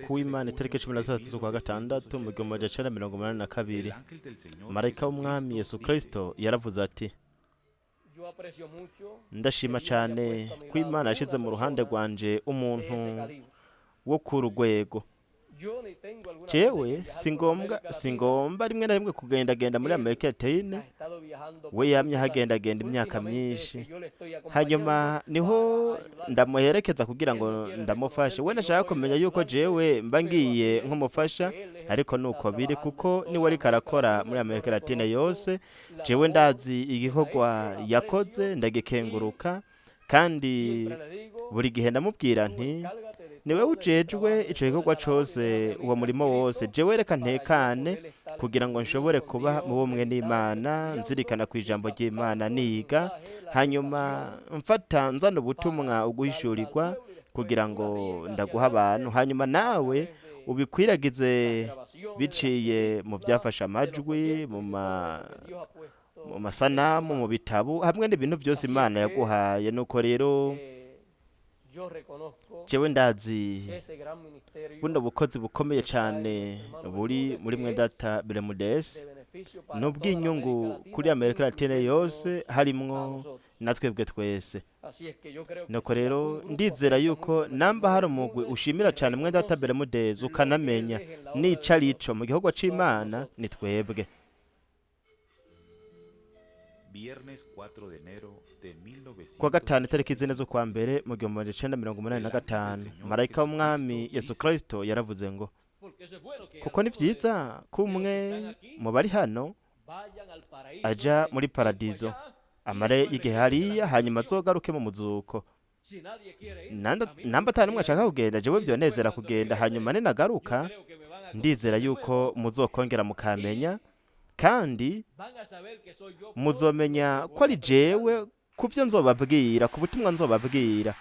Kuw'Imana itariki 13 z'ukwa gatandatu mu 1982, marayika w'umwami Yesu Kristo yaravuze ati: ndashima cyane ko Imana yashyize mu ruhande rwanje umuntu wo ku rwego. Jewe singomba rimwe na rimwe kugendagenda muri Amerika Latine, we yamye ahagendagenda imyaka myinshi, hanyuma niho ndamuherekeza kugira ngo ndamufashe. We nashaka kumenya yuko jewe mba ngiye nk'umufasha, ariko nuko biri kuko niwe ariko arakora muri Amerika Latine yose. Jewe ndazi igikorwa yakoze, ndagikenguruka, kandi buri gihe ndamubwira nti: niwe ujejwe ico gikorwa cose, uwo murimo wose, jewe reka ntekane kugira ngo nshobore kuba mu bumwe n'Imana, nzirikana ku ijambo ry'Imana, niga, hanyuma mfata nzana ubutumwa uguhishurirwa kugira ngo ndaguha abantu, hanyuma nawe ubikwiragize biciye mu byafashe amajwi, mu masanamu, mu bitabo, hamwe n'ibintu byose Imana yaguhaye. Nuko rero jewe ndazi buno bukozi bukomeye cyane buri muri mwedata Bermudez n'ubw'inyungu kuri Amerika Latine yose, harimwo na twebwe twese. Nuko rero ndizera yuko namba hari umugwi ushimira cyane mwedata Bermudez ukanamenya nica arico mu gihugu c'Imana, ni twebwe. Kuwa gatanu itariki 4 z'ukwa mbere mu 1985, marayika w'umwami Yesu Kristo yaravuze ngo: kuko ni vyiza ko umwe mu bari hano aja muri paradizo amare igihe hariya, hanyuma azogaruke mu muzuko. Namba atari umwe ashaka kugenda, jewe vyonezera kugenda, hanyuma ninagaruka ndizera yuko muzokongera mukamenya, kandi muzomenya ko ari jewe ku byo nzobabwira, ku butumwa nzobabwira.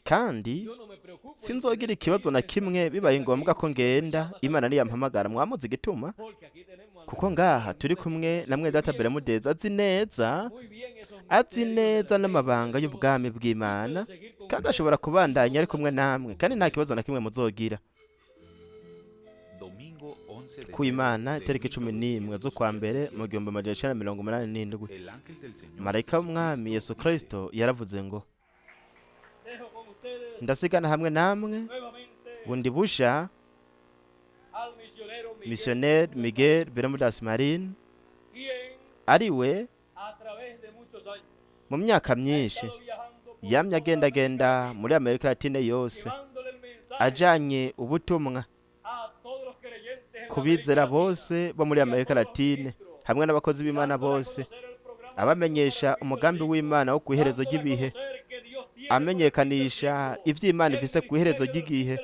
Kandi sinzogira ikibazo na kimwe bibaye ngombwa ko ngenda, Imana niyampamagara. Mwamuzi igituma? Kuko ngaha turi kumwe na mwedata Bermudez, azi neza, azi neza n'amabanga y'ubwami bw'Imana, kandi ashobora kubandanya ari kumwe namwe, kandi nta kibazo na kimwe muzogira. Ku Imana itariki 11 z'ukwa mbere mu 1987, marayika w'umwami Yesu Kristo yaravuze ngo: ndasigana hamwe namwe bundi busha missionnaire Miguel Bermudez Marin, ariwe mu myaka myinshi yamye agendagenda muri Amerika Latine yose, ajanye ubutumwa ku bizera bose bo muri Amerika Latine hamwe n'abakozi b'Imana bose, abamenyesha umugambi w'Imana wo ku iherezo ry'ibihe, amenyekanisha ivy'Imana ifise ku iherezo ry'igihe,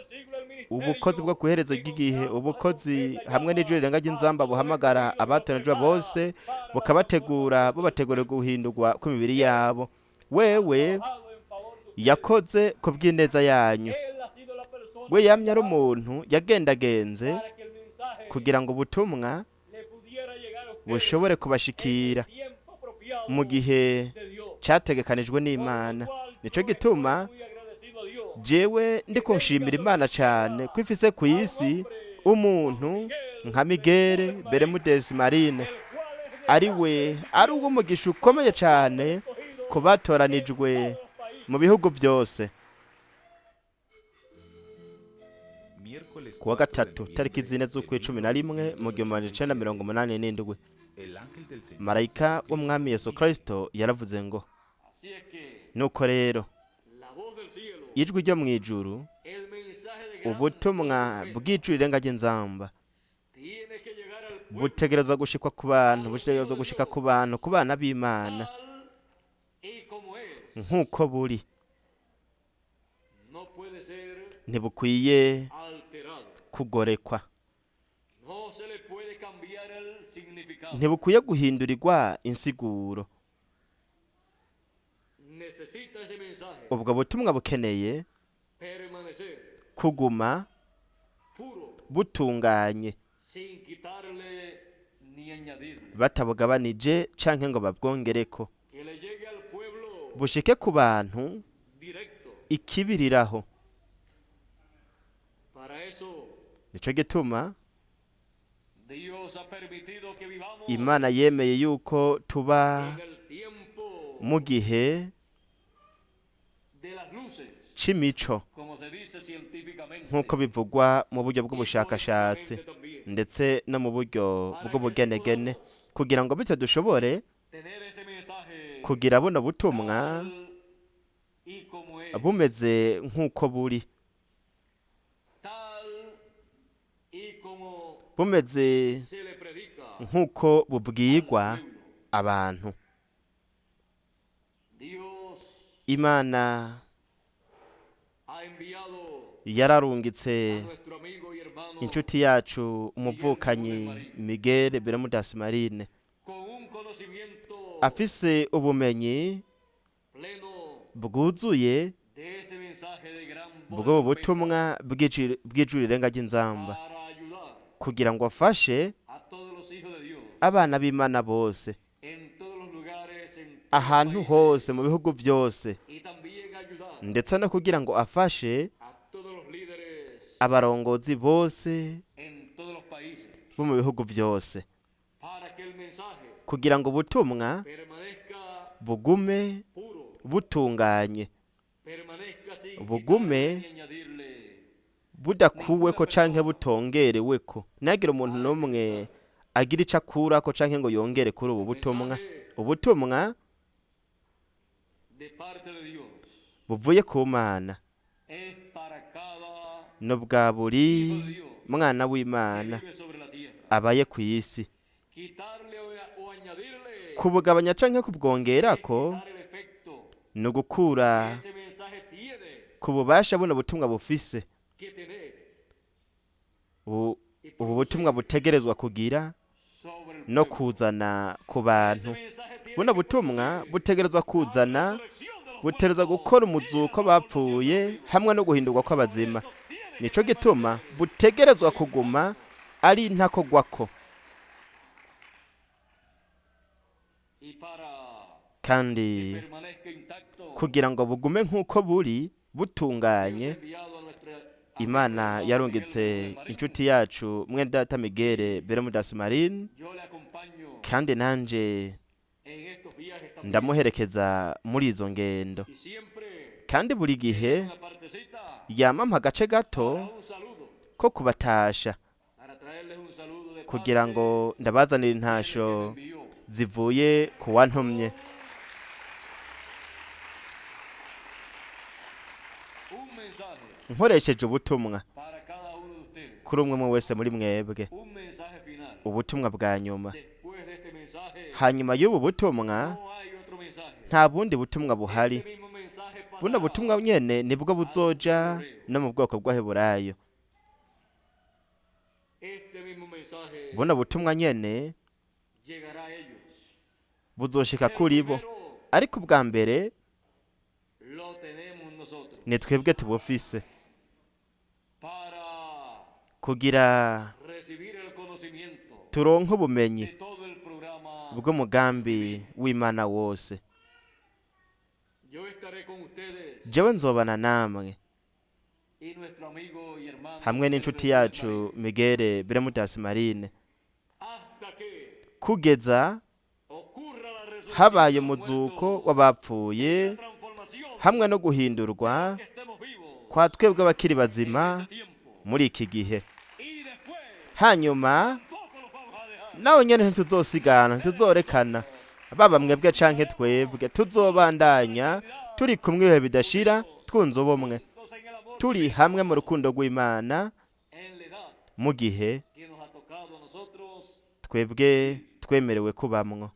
ubukozi bwo ku iherezo ry'igihe, ubukozi hamwe n'ijwi rirenga ry'inzamba buhamagara abatoranijwe bose, bukabategura, bubategurira guhindurwa kw'imibiri yabo. Wewe yakoze ku bw'ineza yanyu. We yamye ari umuntu yagendagenze kugira ngo ubutumwa bushobore kubashikira mu gihe cyategekanijwe n'Imana. Nico gituma jewe ndiko nshimira Imana cyane ko ifise ku isi umuntu nka Miguel Bermudez Marine, ari we ari uw'umugisha ukomeye cyane ku batoranijwe mu bihugu byose. Kuwa gatatu tariki 4 z'ukwa 11 mu 1987, marayika w'umwami Yesu Kristo yaravuze ngo: nuko rero ijwi ryo mu ijuru, ubutumwa bw'ijwi rirenga ry'inzamba butegerezwa gushikwa ku bantu, butegerezwa gushika ku bantu, ku bana b'Imana nk'uko buri, ntibukwiye kugorekwa, ntibukwiye guhindurirwa insiguro. Ubwo butumwa bukeneye kuguma butunganye, ni añadirle. Batabugabanije canke ngo babwongereko. Que le llegue al pueblo Bushike ku bantu directo. ikibiriraho. Para eso Nico gituma Dios ha permitido que vivamos Imana yemeye yuko tuba en el tiempo mu gihe de las luces, c'imico, como se dice científicamente, nk'uko bivugwa mu buryo y bw'ubushakashatsi políticamente también. ndetse no mu buryo bw'ubugenegene, kugira ngo bityo dushobore Tener ese mensaje kugira buno butumwa tal y como es, bumeze nk'uko buri, tal y como bumeze se le predica nk'uko bubwirwa al pueblo. abantu. Dios Imana ha enviado yararungitse a nuestro amigo y hermano inshuti yacu umuvukanyi Miguel Bermudas Marine con un conocimiento afise ubumenyi pleno bwuzuye de ese mensaje de gran voz bw'ubu de butumwa bw'ijwi rirenga ry'inzamba para ayudar kugira ngo afashe a todos los hijos de Dios abana b'Imana bose en todos los lugares, en todos los ahantu países, hose mu bihugu byose, y también ayudar ndetse no kugira ngo afashe a todos los líderes abarongozi bose en todos los países bo mu bihugu byose para que el mensaje kugira ngo ubutumwa permanezca bugume puro, butunganye, permanezca sin bugume quitarle ni añadirle budakuweko canke butongereweko, ntihagire umuntu n'umwe agira ico akurako canke ngo yongere kuri ubu butumwa. Ubutumwa de parte de Dios buvuye ku Mana es para cada no bwa buri hijo de Dios mwana que w'Imana vive sobre la tierra. abaye ku isi. Quitarle o añadirle Kubugabanya canke es kubwongerako quitar el efecto ni ugukura que ese mensaje tiene ku bubasha buno butumwa bufise, que tener ubu y ubu butumwa producir butegerezwa kugira sobre el no pueblo. kuzana ku Ese bantu. mensaje tiene Buno que butumwa producir butegerezwa la kuzana, resurrección de los butegerezwa muertos gukora y la umuzuko transformación de los bapfuye vivos. hamwe no guhindurwa Por kw'abazima. eso tiene que Nico gituma permanecer butegerezwa kuguma intacto ari ntakogwako. y para Kandi que permanezca intacto, kugira ngo bugume nk'uko buri Dios ha butunganye, enviado a nuestro amigo y Imana hermano Miguel yarungitse Bermúdez Marín. inshuti yacu mwene data Miguel Bermudas Marin, Yo le acompaño kandi nanje en estos viajes también. ndamuherekeza muri izo ngendo. Y siempre Kandi buri gihe una partecita yamampa agace gato para un saludo, ko kubatasha para traerles un saludo de kugira parte ngo ndabazanire del que me intasho envió. zivuye ku wantumye. Un mensaje Nkoresheje ubutumwa para cada uno de ustedes, kuri umwe umwe wese muri mwebwe, un mensaje final. ubutumwa bwa nyuma. Después de este mensaje, Hanyuma y'ubu butumwa no hay otro mensaje. nta bundi butumwa buhari. Este mismo mensaje Buno pasará butumwa nyene nibwo al buzoja pueblo hebreo. no mu bwoko bw'Abaheburayo. Este mismo mensaje Buno butumwa nyene llegará a ellos. buzoshika Pero kuri bo, primero ariko ubwa mbere lo tenemos nosotros ni twebwe tubufise para kugira recibir el conocimiento turonke ubumenyi de todo el programa bw'umugambi w'Imana wose. Yo estaré con ustedes Jewe nzobana namwe y nuestro amigo y hermano hamwe Miguel n'inshuti Bermúdez yacu Marín Miguel Bermudas Marine hasta que kugeza ocurra la resurrección habaye de los umuzuko muertos y w'abapfuye la transformación hamwe no de guhindurwa los que estemos vivos kwa twebwe abakiri en bazima ese tiempo. muri iki gihe. Y después Hanyuma tampoco los vamos a dejar. nawe nyene ntituzosigana, ntituzorekana, baba mwebwe canke twebwe, tuzobandanya turi kumwe ibihe bidashira, twunze ubumwe, Juntos en el amor turi de hamwe mu Cristo, rukundo rw'Imana en la edad mu gihe que nos ha tocado a nosotros twebwe twemerewe kubamwo.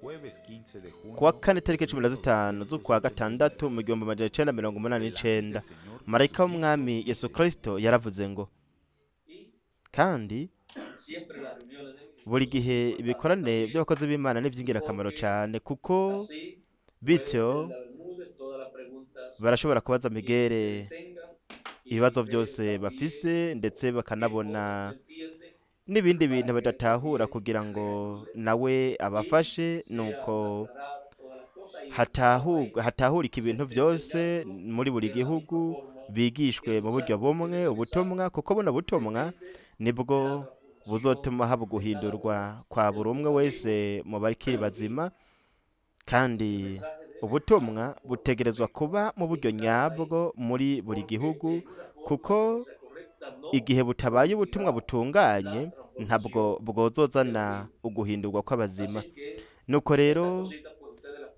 Jueves 15 de Kuwa junio kane tariki 15 z'ukwa gatandatu mu 1989, marayika w'umwami Yesu Kristo yaravuze ngo: kandi Siempre las reuniones de buri gihe son importantes ibikorane también by'abakozi b'Imana ni iby'ingirakamaro porque cyane, kuko así puede bityo hacerle a Bermúdez todas las preguntas barashobora kubaza que Miguel ustedes tengan y ibibazo ver byose también bafise, ndetse o qué bakanabona otros entienden n'ibindi bintu badatahura kugira ngo nawe abafashe, nuko hatahurika ibintu byose muri buri gihugu, bigishwe mu buryo bumwe ubutumwa, kuko buno butumwa nibwo buzotuma haba guhindurwa kwa buri umwe wese mu bakiri bazima, kandi ubutumwa butegerezwa kuba mu buryo nyabwo muri buri gihugu, kuko igihe butabaye ubutumwa butunganye ntabwo bwozozana uguhindurwa kw'abazima. Nuko rero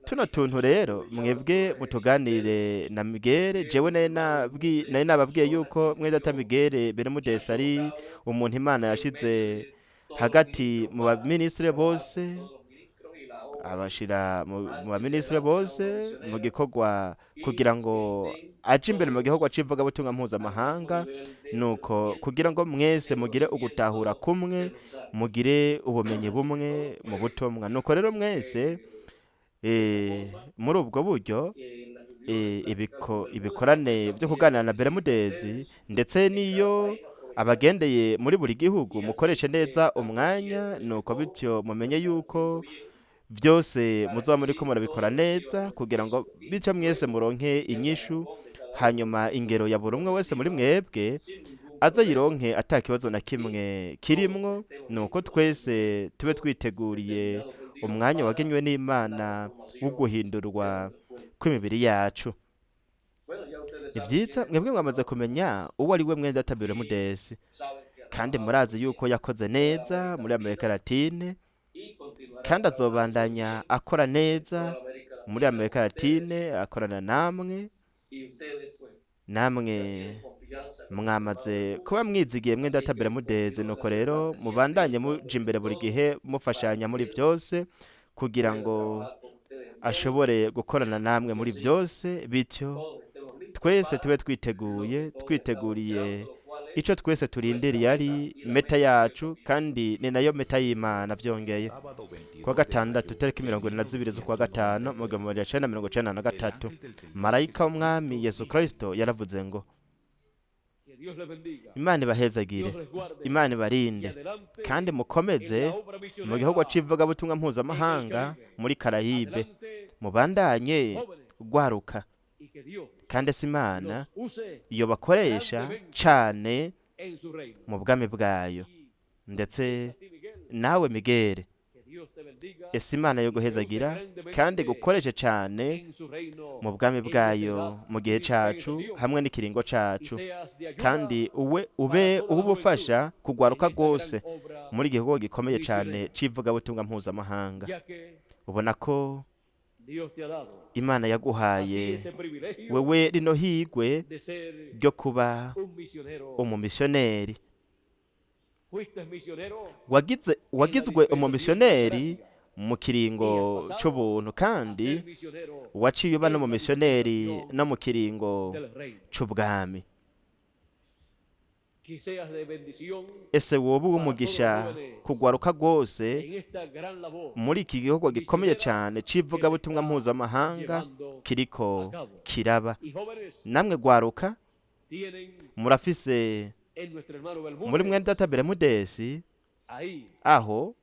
tuno tuntu rero mwebwe mutuganire na Miguel. Jewe nari nababwiye yuko mwene data Miguel Bermudez ari umuntu Imana yashize hagati mu baminisitiri bose, abashira mu baminisitiri bose mu gikorwa kugira ngo aje imbere mu gikorwa c'ivugabutumwa mpuzamahanga, nuko kugira ngo mwese mugire ugutahura kumwe, mugire ubumenyi bumwe mu butumwa. Nuko rero mwese muri ubwo buryo ibikorane byo kuganira na Bermudez, ndetse n'iyo abagendeye muri buri gihugu, mukoreshe neza umwanya, nuko bityo mumenye yuko byose muzoba muriko murabikora neza, kugira ngo bityo mwese muronke inyishu, hanyuma ingero ya buri umwe wese muri mwebwe aze yironke ata kibazo na kimwe kirimwo, nuko twese tube twiteguriye umwanya wagenywe n'Imana wo guhindurwa kw'imibiri yacu. Ni byiza, mwebwe mwamaze kumenya uwo ari we mwene data Bermudez, kandi murazi yuko yakoze neza muri Amerika Latine, kandi azobandanya akora neza muri Amerika Latine, akorana namwe. Namwe mwamaze kuba mwizigiye mwene data Bermudez, nuko rero mubandanye muja imbere buri gihe, mufashanya muri byose, kugira ngo ashobore gukorana namwe muri byose, bityo twese tube twiteguye, twiteguriye ico twese turindiriye ari meta yacu, kandi ni nayo meta y'Imana byongeye. Sábado 22 Kuwa de gatandatu mayo tariki de 22 z'ukwa gatanu mu 1993, El ángel del Señor marayika w'umwami Jesucristo Yesu dijo, Kristo yaravuze ngo: Que Dios les bendiga. Imana ibahezagire, Dios les guarde. Imana Y ibarinde, adelante kandi en mukomeze la obra mu misionera gikorwa c'ivugabutumwa mpuzamahanga muri Karayibe, Adelante, mubandanye jóvenes, gwaruka, y que Dios kandi ese Imana los use iyo bakoresha cane en su reino. mu bwami bwayo. Y Ndetse a ti, Miguel, nawe Miguel, que Dios te bendiga ese Imana yo guhezagira kandi gukoreshe cane en su reino mu bwami bwayo mu gihe cacu hamwe n'ikiringo y cacu, seas de ayuda kandi uwe ube ubufasha kugwaruka en esta gran rwose obra, muri igikorwa gikomeye cane c'ivugabutumwa mpuzamahanga. ya que Ubona ko Dios te ha dado Imana a ti yaguhaye ese privilegio wewe rino higwe de ser ryo kuba un misionero. umumisiyoneri. Fuiste misionero Wagizwe umumisiyoneri mu kiringo c'ubuntu, kandi ser misionero waciye uba n'umumisiyoneri no mu kiringo del reino. c'ubwami. Que seas de bendición Ese woba uw'umugisha kugwaruka rwose en esta gran labor muri iki gikorwa gikomeye cane c'ivugabutumwa mpuzamahanga kiriko kiraba. Y jóvenes Namwe gwaruka tienen murafise en nuestro hermano muri Bermúdez mwene data Bermudez ahí aho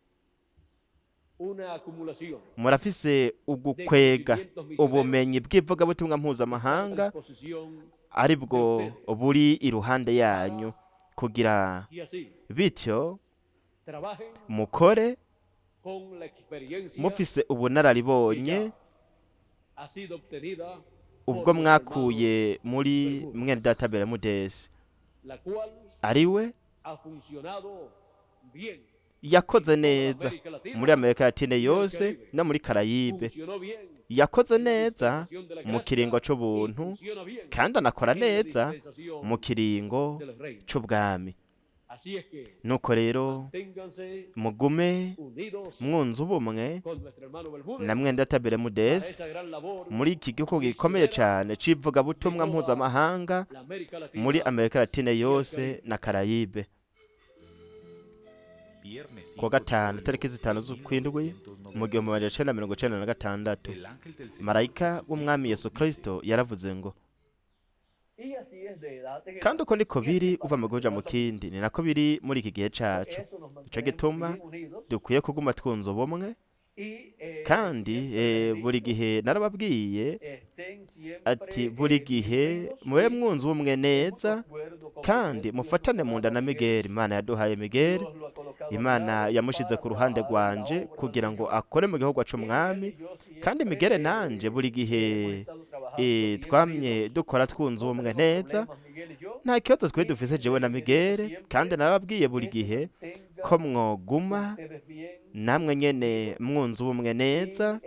una acumulación murafise ugukwega ubumenyi bw'ivugabutumwa a mpuzamahanga disposición aribwo buri iruhande yanyu, kugira y así bityo trabajen mukore con la experiencia mufise ubunararibonye ha sido obtenida por ubwo nuestro mwakuye muri mwene data Bermudez, hermano, la cual ariwe ha funcionado bien, yakoze neza muri Amerika Latine yose no muri Karayibe, funcionó bien yakoze neza en la mu kiringo c'ubuntu, funciona bien kandi anakora en la neza dispensación mu kiringo del reino. c'ubwami. Así es que Nuko rero ténganse mugume unidos mwunze ubumwe con nuestro hermano Bermúdez na mwene data para Bermudez esa gran labor muri iki gihugu gikomeye cane c'ivugabutumwa mpuzamahanga la América Latina muri Amerika Latine yose na Karayibe. Viernes Kuwa 5 de gatanu julio tariki de 5 z'ukwindwi mu 1996, 1996, el ángel del Señor marayika w'umwami Yesu Jesucristo Kristo yaravuze ngo: Y así es Kandi uko niko biri uva mu gihugu mu kindi, ni nako biri muri iki gihe cacu. Ico gituma dukwiye kuguma twunze ubumwe. Kandi buri gihe narababwiye ati buri gihe mube mwunze ubumwe neza kandi mufatane mu nda na Miguel. Imana yaduhaye Miguel, Imana yamushize ku ruhande rwanje kugira ngo akore mu gihugu c'umwami. Kandi Miguel nanje buri gihe twamye dukora twunze ubumwe neza, nta kibazo twe dufise jewe na Miguel. Kandi narababwiye buri gihe ko mwoguma namwe nyene mwunze ubumwe neza,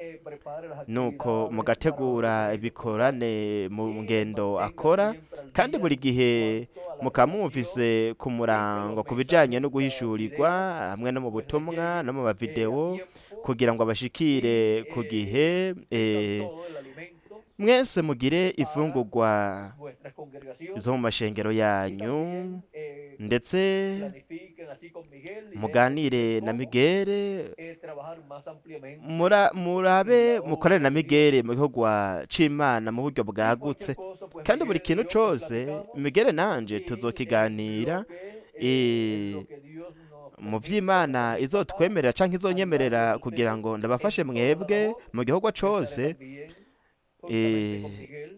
nuko mugategura ibikorane mu ngendo akora, kandi buri gihe mukamwumvise ku murango ku bijanye no guhishurirwa hamwe no mu butumwa no mu mavideo kugira ngo abashikire ku gihe. Mwese mugire ifungurwa zo mu mashengero yanyu, ndetse muganire na Miguel, murabe mukorere na Miguel mu gihugu c'Imana mu buryo bwagutse. Kandi buri kintu cose Miguel nanje tuzokiganira mu vy'Imana izotwemerera canke izonyemerera kugira ngo ndabafashe mwebwe mu gihugu cose.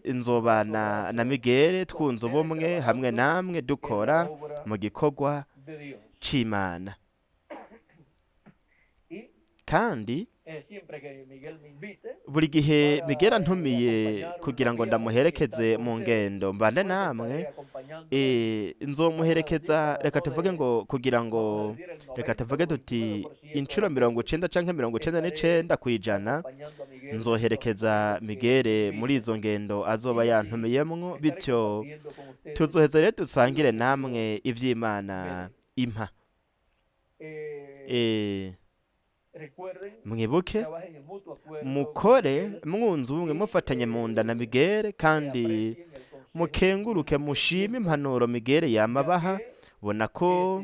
Nzobana na Miguel twunze ubumwe hamwe namwe dukora mu gikorwa c'Imana. Kandi buri gihe Miguel antumiye kugira ngo ndamuherekeze mu ngendo mbane namwe, nzomuherekeza. Reka tuvuge ngo kugira ngo reka tuvuge tuti inshuro 90 canke 99% nzoherekeza Miguel muri izo ngendo azoba yantumiyemwo. Bityo tuzoheza rero dusangire namwe ivy'Imana impa. Mwibuke mukore mwunze ubumwe mufatanye mu nda na Miguel, kandi mukenguruke mushime impanuro Miguel yamabaha. Bona ko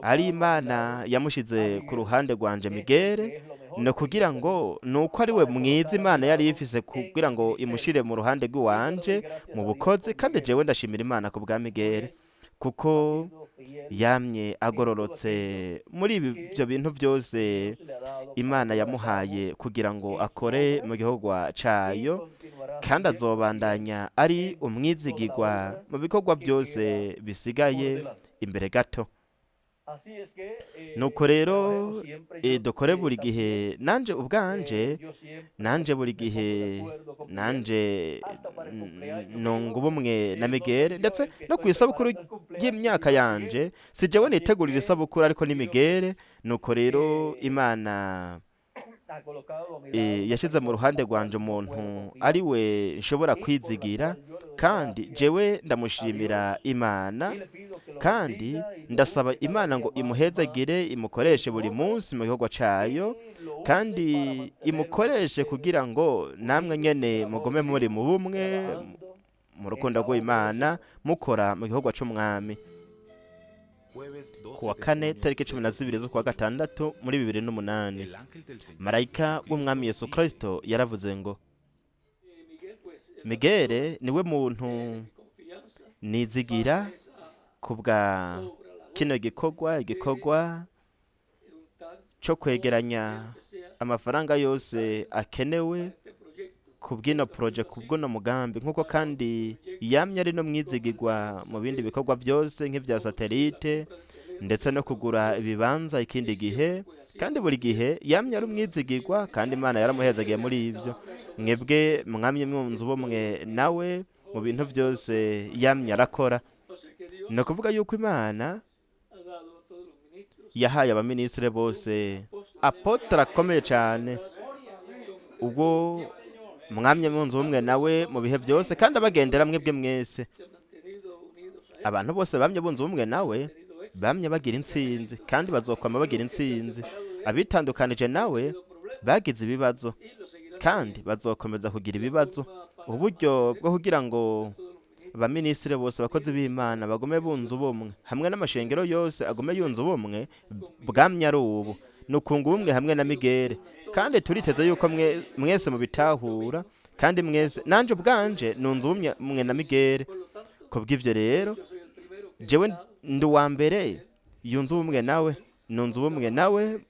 ari Imana yamushize ku ruhande rwanje Miguel, no kugira ngo nuko ari we mwiza Imana yari ifise kugira ngo imushire mu ruhande rw'iwanje mu bukozi. Kandi jewe ndashimira Imana ku bwa Miguel, kuko yamye agororotse muri ibyo bintu byose Imana yamuhaye kugira ngo akore mu gihugu cayo, kandi azobandanya ari umwizigirwa mu bikorwa byose bisigaye imbere gato. Nuko rero dukore buri gihe, nanje ubwanje, nanje buri gihe nanje nunga ubumwe na Miguel, ndetse no ku isabukuru y'imyaka yanje si jewe nitegurira isabukuru ariko ni Miguel. Nuko rero Imana yashize mu ruhande rwanje umuntu ari we nshobora kwizigira, kandi jewe ndamushimira Imana, kandi ndasaba Imana ngo imuhezagire, imukoreshe buri munsi mu gikorwa cayo, kandi imukoreshe kugira ngo namwe nyene mugume muri mu bumwe mu rukundo rw'Imana mukora mu gikorwa c'umwami. Kuwa kane tariki 12 z'ukwa gatandatu muri 2008, marayika w'umwami Yesu Kristo yaravuze ngo Miguel niwe muntu nizigira kubwa kino gikorwa, igikorwa co kwegeranya amafaranga yose akenewe kubw'ino projet, kubw'uno mugambi, nk'uko kandi yamye ari no mwizigirwa mu bindi bikorwa byose nk'ivya satelite ndetse no kugura ibibanza ikindi gihe. Kandi buri gihe yamye ari umwizigirwa, kandi Imana yaramuhezagiye muri ibyo. Mwebwe mwamye mwunze ubumwe nawe mu bintu byose yamye arakora. Ni ukuvuga yuko Imana yahaye abaminisitiri bose apotre akomeye cyane, ubwo mwamye mwunze ubumwe nawe mu bihe byose, kandi abagendera mwebwe mwese. Abantu bose bamye bunze ubumwe nawe bamye bagira intsinzi, kandi bazokwama bagira intsinzi. Abitandukanije nawe bagize ibibazo, kandi bazokomeza kugira ibibazo. Uburyo bwo kugira ngo abaminisitiri bose abakozi b'Imana bagume bunze ubumwe hamwe n'amashengero yose agume yunze ubumwe bwamye ari ubu, ni ukunga ubumwe hamwe na Miguel. Kandi turiteze yuko mwese mubitahura, kandi mwese nanje ubwanje nunze ubumwe na Miguel. Kubw'ivyo rero jewe ndi uwa mbere yunze ubumwe nawe, nunze ubumwe nawe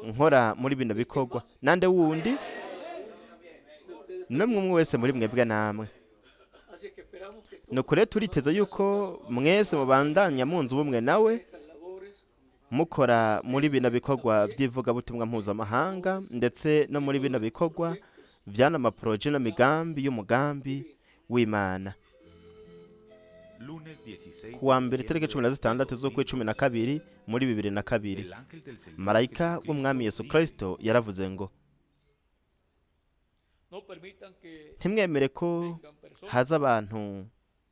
nkora muri bino bikorwa. Nande wundi namwe umwe wese muri mwebwe namwe. Nuko rero turiteze yuko mwese mubandanya munze ubumwe nawe mukora muri bino bikorwa by'ivugabutumwa mpuzamahanga, ndetse no muri bino bikorwa vyana maporoje no migambi y'umugambi w'Imana. Lunes 16 Kuwa mbere itariki 16 z'ukwa 12 muri 2002, El ángel del Señor marayika Jesucristo w'umwami Yesu dijo, Kristo yaravuze ngo: No permitan que ntimwemere ko vengan personas haza abantu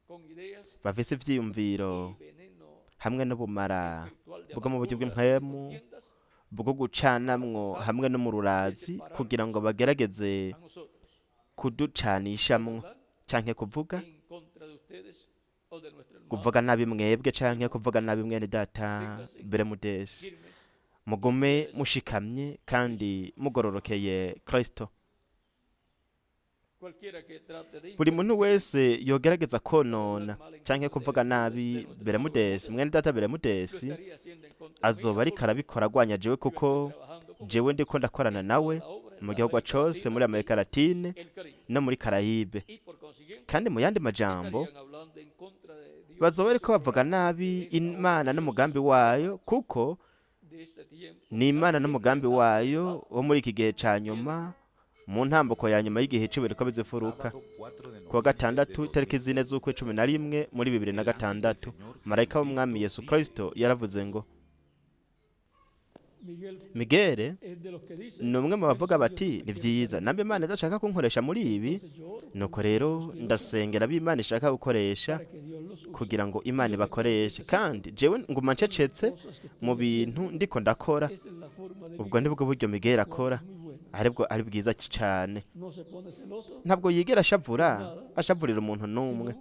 con ideas bafise ivyiyumviro y veneno hamwe n'ubumara espiritual de bwo mu buryo amargura y bw'impwemu contiendas bwo gucanamwo hamwe no mu rurazi, kugira ngo bagerageze a nosotros, kuducanishamwo canke kuvuga en contra de ustedes o de nuestro hermano, kuvuga nabi mwebwe canke kuvuga nabi mwene data Bermudesi. firmes Mugume mushikamye kandi mugororokeye Kristo. Cualquiera que trate de Buri muntu wese yogerageza konona canke kuvuga nabi Bermudesi, mwene data lo Bermudesi, estaría haciendo en contra azoba mía, ariko arabikora agwanya jewe, kuko porque trabajando con jewe ndiko ndakorana nawe la obra en mu la gihugu América cose Latina muri Amerika Latine y el Caribe. no muri Karayibe. Y por consiguiente Kandi mu yandi majambo estarían hablando en contra de Dios bazoba y bariko su bavuga programa nabi en la obra Imana de n'umugambi wayo, kuko de este tiempo ni Imana n'umugambi wayo wo muri iki gihe ca nyuma, mu ntambuko ya nyuma y'igihe c'ibiriko bizifuruka. Sábado 4 de Kuwa noviembre de gatandatu itariki 2006, 4 z'ukwa 11 muri 2006, marayika w'umwami Yesu Kristo yaravuze ngo: Miguel Miguel es de los que dice ni umwe mu bavuga bati ni vyiza nambe Imana idashaka kunkoresha muri ibi. entonces yo oro Nuko rero ndasengera abo Imana ishaka gukoresha para que Dios los use kugira ngo Imana ibakoreshe, kandi jewe nguma ncecetse cosas que mu bintu ndiko ndakora. esa es la forma de Ubwo nibwo buryo Miguel akora, muy buena. aribwo ari bwiza cane. No se pone celoso, Ntabwo yigera ashavura ashavurira umuntu n'umwe,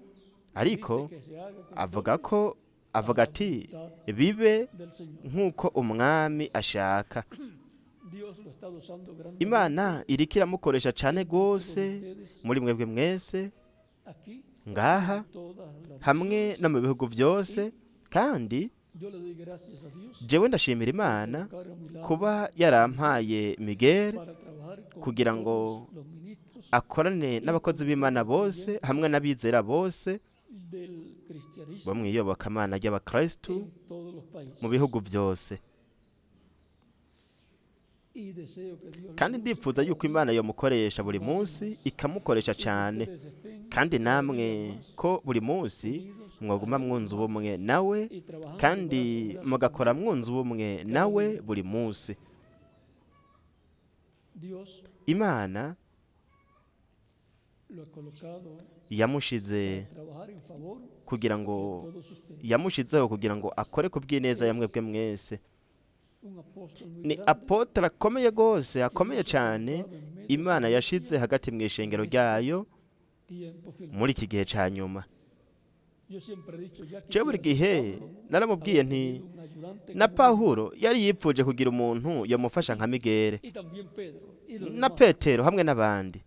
ariko que se haga con avuga ko avuga ati bibe del Señor. nk'uko umwami ashaka. Dios lo está usando grandemente Imana iriko iramukoresha cane gose muri mwebwe mwese aquí ngaha todas las hamwe no mu bihugu byose. Kandi Yo le doy gracias a Dios jewe ndashimira Imana por a mi lado kuba yarampaye Miguel para trabajar con kugira ngo todos los ministros akorane n'abakozi b'Imana bose hamwe n'abizera bose del cristianismo bo mw'iyobokamana ry'abakristu en todos los países. mu bihugu byose. Y deseo que Dios Kandi los use ndifuza yuko Imana yomukoresha buri munsi, ikamukoresha cane, ustedes estén kandi namwe ko buri munsi mwaguma mwunze ubumwe nawe, y trabajando kandi brazo a brazo. mugakora mwunze ubumwe nawe buri munsi. Dios Imana lo ha colocado yamushize a trabajar en favor kugira ngo de todos ustedes. yamushizeho kugira ngo akore ku bw'ineza ya mwebwe mwese. Un apóstol muy Ni grande apotre akomeye gose, akomeye cane, Imana yashize hagati mu ishengero ryayo tiempo final. muri iki gihe ca nyuma. Yo siempre he dicho, ya Jewe buri quisiera gihe ser Pablo, naramubwiye haber nti tenido un ayudante na como él, Pawulo yari yipfuje kugira umuntu yamufasha nka Miguel y también Pedro y los na demás. Petero hamwe n'abandi,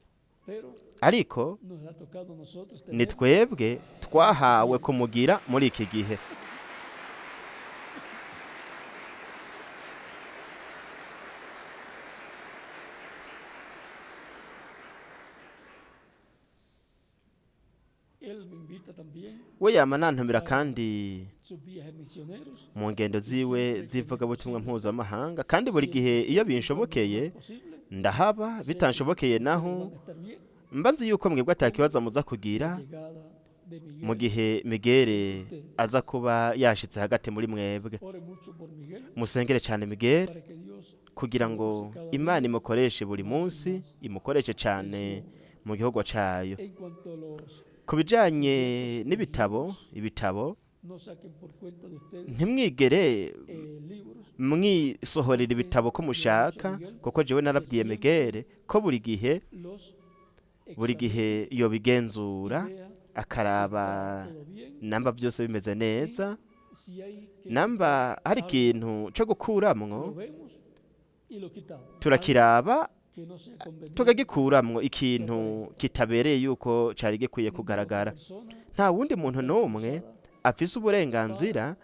Pero ariko nos ha tocado a nosotros ni tener twebwe twahawe kumugira muri iki gihe. Él me invita también We yama nantumira kandi sus viajes misioneros mu ngendo ziwe z'ivugabutumwa mpuzamahanga, kandi buri gihe iyo binshobokeye posible ndahaba, bitanshobokeye naho van a estar bien mba nzi yuko mwebwe atakibazo muza kugira llegada de Miguel. mu gihe Miguel aza kuba yashitse hagati muri mwebwe. Ore mucho por Miguel Musengere cyane Miguel para que Dios kugira ngo Imana imukoreshe buri munsi, imukoreshe cyane mu gihugu cayo. en cuanto a los Ku bijanye n'ibitabo, ibitabo no saquen por cuenta de ustedes ntimwigere libros mwisohorera ibitabo ko mushaka, kuko jewe narabwiye Miguel ko buri gihe los buri gihe yobigenzura vea akaraba todo bien namba byose bimeze neza, si hay que namba hari ikintu co gukuramwo lo vemos y lo quitamos turakiraba que no sea conveniente tukagikuramwo ikintu kitabereye yuko cari gikwiye kugaragara. persona Nta wundi muntu n'umwe afise uburenganzira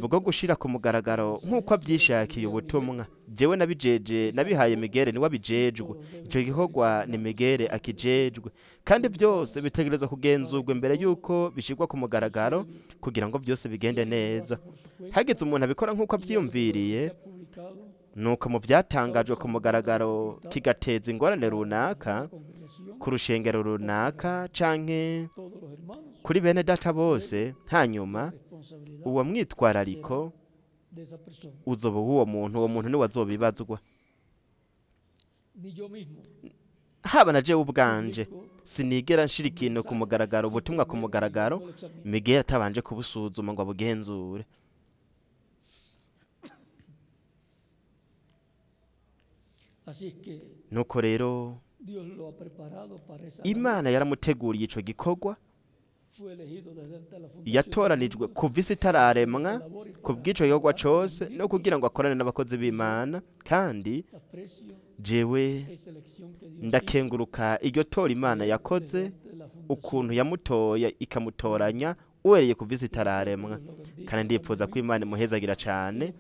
bwo gushira ku mugaragaro nk'uko abyishakiye ubutumwa. Jewe nabijeje, nabihaye Migere, niwe abijejwe. Icyo gikorwa ni Migere akijejwe, kandi byose bitegerezwa kugenzurwa imbere y'uko bishyirwa ku mugaragaro kugira ngo byose bigende neza. Hagize umuntu abikora nk'uko abyiyumviriye, nuko mu byatangajwe ku mugaragaro kigateza ingorane runaka ku rushengero runaka canke kuri bene data bose, hanyuma uwo mwitwarariko uzoba uw'uwo muntu, uwo muntu niwe azobibazwa. Haba na jewe ubwanje sinigera nshira ikintu ku mugaragaro, ubutumwa ku mugaragaro, Miguel atabanje kubusuzuma ngo abugenzure. Nuko rero Imana yaramuteguriye ico gikorwa, yatoranijwe kuva isi itararemwa ku bw'ico gikorwa cose no kugira ngo akorane n'abakozi b'Imana. Kandi jewe ndakenguruka iryo tora Imana yakoze, ukuntu yamutoye ikamutoranya uhereye kuva isi itararemwa. Kandi ndifuza ko Imana imuhezagira cane,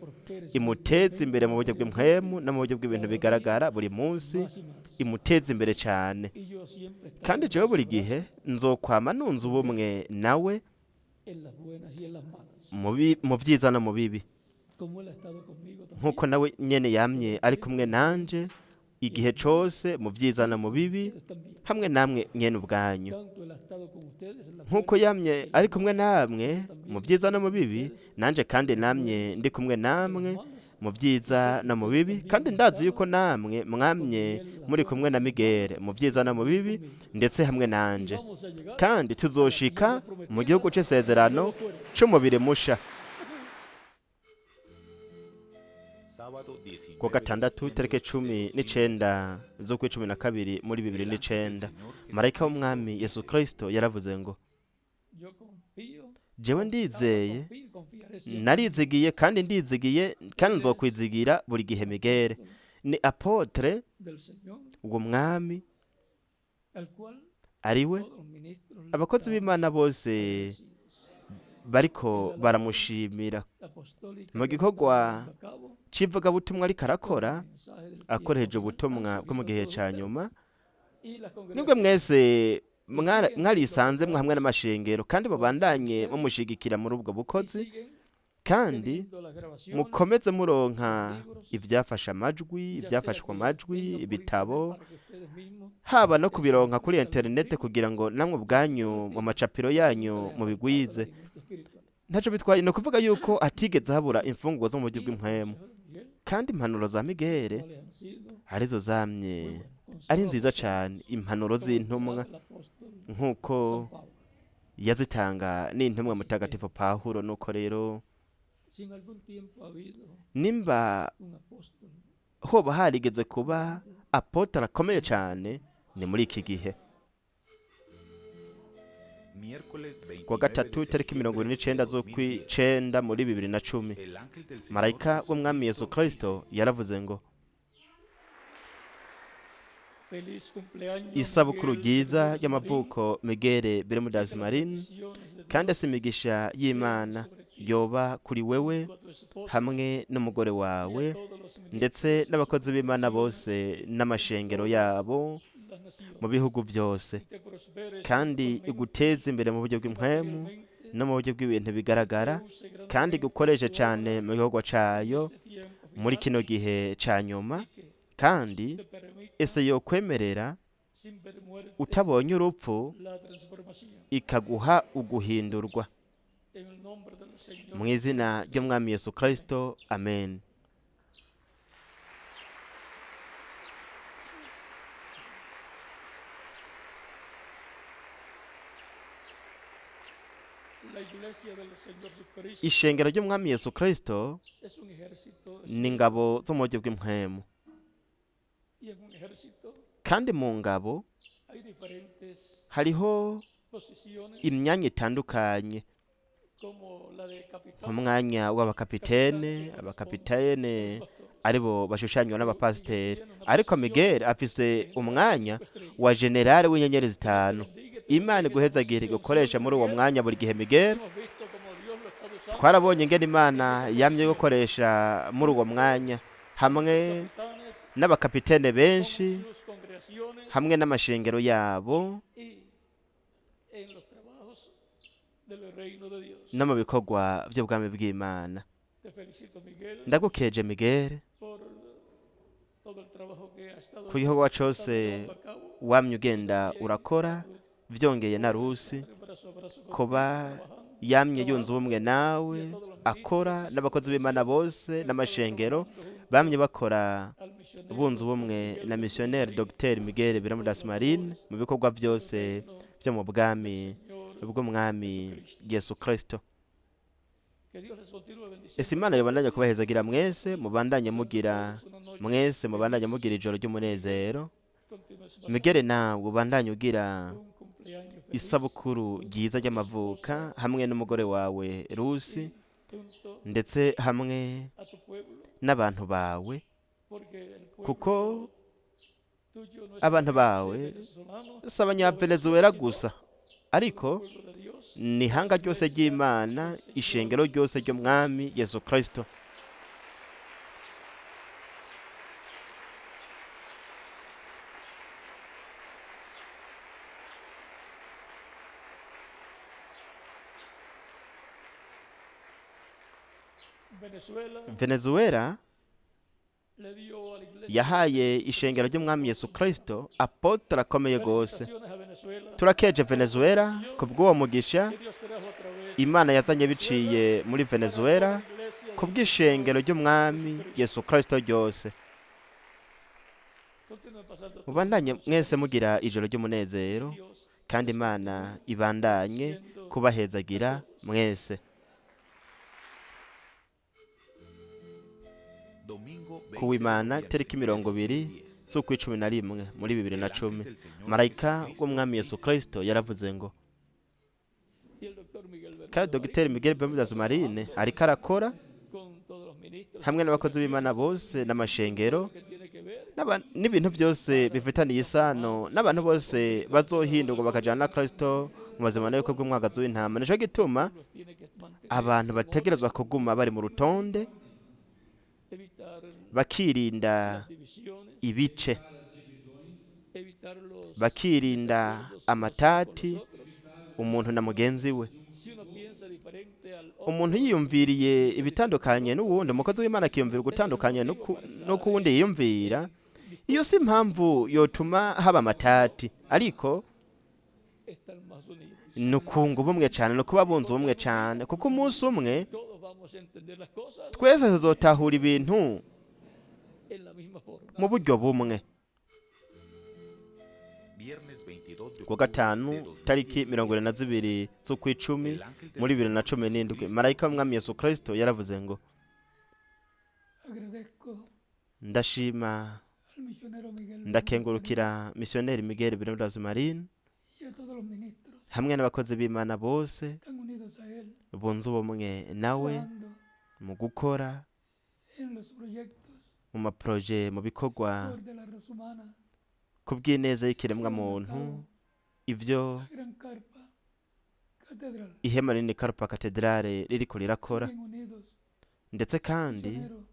imuteze imbere mu buryo bw'impwemu no mu buryo bw'ibintu bigaragara buri munsi, imuteze imbere cane. Kandi jewe buri gihe nzokwama nunze ubumwe nawe mu byiza no mu bibi, nk'uko nawe nyene yamye ari kumwe nanje igihe cose mu byiza no mu bibi, hamwe namwe nyene ubwanyu. Nk'uko yamye ari kumwe namwe mu byiza no mu bibi, nanje kandi namye ndi kumwe namwe mu byiza no mu bibi. Kandi ndazi yuko namwe mwamye muri kumwe na Miguel mu byiza no mu bibi, ndetse hamwe nanje. Kandi tuzoshika mu gihugu c'isezerano c'umubiri musha. Sábado 19 Kuwa de gatandatu diciembre tariki de 19 z'ukwa 12 muri 2009, marayika w'umwami Yesu Kristo yaravuze ngo: jewe ndizeye, narizigiye kandi ndizigiye kandi nzokwizigira buri gihe Miguel ni apotre uwo mwami ariwe abakozi b'Imana bose bariko baramushimira mu gikorwa c'ivugabutumwa ariko arakora akoresheje ubutumwa bwo mu gihe ca nyuma. Nibwo mwese mwarisanze mwe hamwe n'amashengero, kandi mubandanye mumushigikira muri ubwo bukozi, kandi mukomeze muronka ivyafashe amajwi, ivyafashwe amajwi, ibitabo, haba no kubironka kuri interinete kugira ngo namwe ubwanyu mu macapiro yanyu mubigwize. Ntaco bitwaye, ni ukuvuga yuko atigeze habura imfungurwa zo mu buryo bw'impwemu. Kandi impanuro za Miguel arizo zamye ari nziza cane, impanuro z'intumwa nk'uko yazitanga n'intumwa mutagatifu Pawulo. Nuko rero nimba hoba harigeze kuba apotre akomeye cane, ni muri iki gihe. Miércoles 29 Kuwa gatatu de itariki mirongo septiembre ibiri n'icenda de 2010. z'ukwicenda muri 2010, El ángel del Señor marayika w'umwami Yesu Jesucristo Kristo yaravuze ngo: isabukuru ryiza ry'amavuko Miguel Bermudez Marin, kandi ese imigisha y'Imana yoba kuri wewe hamwe n'umugore wawe, ndetse n'abakozi b'Imana bose n'amashengero yabo mu bihugu byose, kandi iguteze imbere mu buryo bw'impwemu no mu buryo bw'ibintu bigaragara, kandi igukoreshe cyane mu gikorwa cayo muri kino gihe ca nyuma. Kandi ese yokwemerera utabonye urupfu ikaguha uguhindurwa, mu izina ry'umwami Yesu Kristo, amen. Ishengero ry'umwami Yesu Kristo ni ingabo zo mu buryo bw'impwemu, kandi mu ngabo hariho imyanya itandukanye, nk'umwanya w'abakapitene, abakapitene aribo bashushanywa n'abapasiteri. Ariko Miguel afise umwanya wa generale w'inyenyeri 5. Imana iguhezagire igukoresha muri uwo mwanya buri gihe. Miguel, twarabonye ingene Imana yamye gukoresha muri uwo mwanya hamwe n'abakapitene benshi, hamwe n'amashengero yabo no mu bikorwa by'ubwami bw'Imana. Ndagukeje Miguel ku gikorwa cose wamye ugenda urakora, vyongeye na Rusi kuba yamye yunze ubumwe nawe akora, n'abakozi b'Imana bose n'amashengero bamye bakora bunze ubumwe na missionnaire Dr Miguel Bermudez Marine mu bikorwa byose byo mu bwami bw'umwami Yesu Kristo. Ese Imana yobandanye kubahezagira mwese, mubandanye mugira mwese, mubandanye mugira ijoro ry'umunezero. Miguel, nawe ubandanye ugira isabukuru ryiza ry'amavuka hamwe n'umugore wawe Rusi, ndetse hamwe n'abantu bawe, kuko abantu bawe si abanyavenezuela gusa, ariko ni ihanga ryose ry'Imana, ishengero ryose ry'umwami Yesu Kristo. Venezuela yahaye ishengero ry'umwami Yesu Kristo apotre akomeye gose. Turakeje Venezuela kubw'uwo mugisha Imana yazanye biciye muri Venezuela kubw'ishengero ry'umwami Yesu Kristo ryose. Mubandanye mwese mugira ijoro ry'umunezero, kandi Imana ibandanye kubahezagira mwese. Domingo 20 de Kuwimana noviembre tariki de 20 2010. z'ukwa 11 muri bibiri na El ángel cumi del Señor marayika Jesucristo w'umwami Yesu dice: Kristo yaravuze ngo, kandi Dogiteri Miguel Bermudez Marine ariko arakora hamwe n'abakozi b'Imana bose n'amashengero n'ibintu byose bifitaniye isano n'abantu bose bazohindurwa bakajana na Kristo mu bazima n'ubukwe bw'umwagazi w'intama. Nico gituma abantu bategerezwa kuguma bari mu rutonde, bakirinda ibice, bakirinda amatati umuntu na mugenzi we. Umuntu yiyumviriye ibitandukanye n'uwundi, umukozi w'Imana akiyumvira ugutandukanye n'uko uwundi yiyumvira, iyo si impamvu yotuma haba amatati, ariko ni ukunga ubumwe cyane, ni ukuba bunze ubumwe cyane, kuko umunsi umwe twese tuzotahura ibintu mu buryo bumwe. Viernes 22 de Kuwa octubre gatanu de tariki 2017. 22 z'ukwicumi El ángel del muri bibiri na Señor cumi n'indwi, Jesucristo marayika w'umwami dice: Yesu Kristo yaravuze ngo, Agradezco ndashima, al misionero Miguel Bermúdez ndakengurukira missionnaire Miguel Bermudez Marine y a todos los ministros hamwe n'abakozi b'Imana bose que están unidos a él, bunze ubumwe nawe trabajando mu gukora en los proyectos mu maproje, mu bikorwa por de la raza humana, ku bw'ineza llevan a y'ikiremwamuntu, cabo ibyo la gran carpa catedral, ihema rinini Karupa Katedrale ririko rirakora. también unidos, Ndetse kandi misionero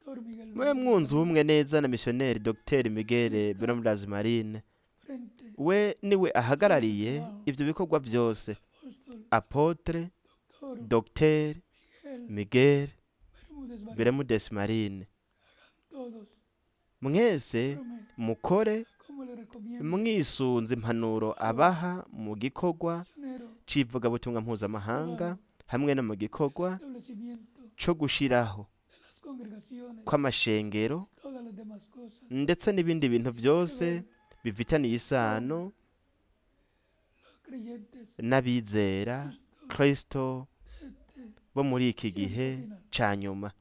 doctor Miguel mube Bermúdez mwunze ubumwe neza na missionnaire Dr Miguel Bermudez Marine, frente we niwe ahagarariye ibyo bikorwa byose, apóstol apotre doctor Dr Miguel Miguel Bermúdez Marín, Bermudez Marine. todos Mwese conforme mukore como le recomiendo mwisunze impanuro abaha mu gikorwa misionero c'ivugabutumwa mpuzamahanga hamwe no mu gikorwa establecimiento co gushiraho de las congregaciones, kw'amashengero todas las demás cosas ndetse n'ibindi bintu byose bifitaniye isano los creyentes n'abizera Kristo este bo muri iki gihe ca nyuma. que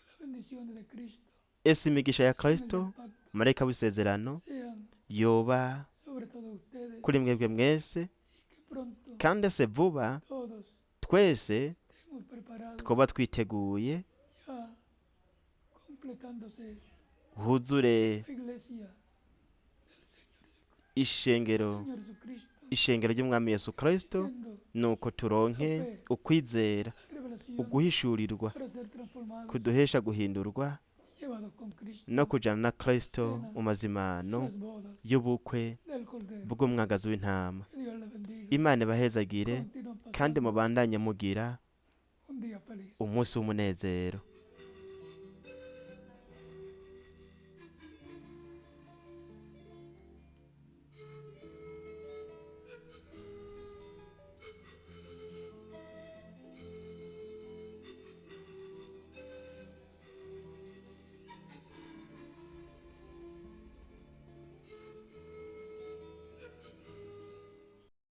las bendiciones de Cristo Ese imigisha ya en el Kristo, pacto marayika w'isezerano, sean yoba sobre todos ustedes kuri mwebwe mwese, y que pronto kandi ese vuba todos twese estemos preparados twoba twiteguye, ya completándose huzure la iglesia del Señor Jesucristo. Ishengero, Señor Jesucristo, ishengero ry'Umwami Yesu Kristo, viendo nuko turonke ukwizera, la revelación uguhishurirwa para ser transformados, kuduhesha guhindurwa llevados con Cristo no kujana na Kristo mu mazimano a las bodas y'ubukwe del Cordero. bw'umwagazi w'intama. Que Dios les bendiga. Imana ibahezagire Continúen kandi pasando mubandanye mugira un día feliz. umunsi w'umunezero.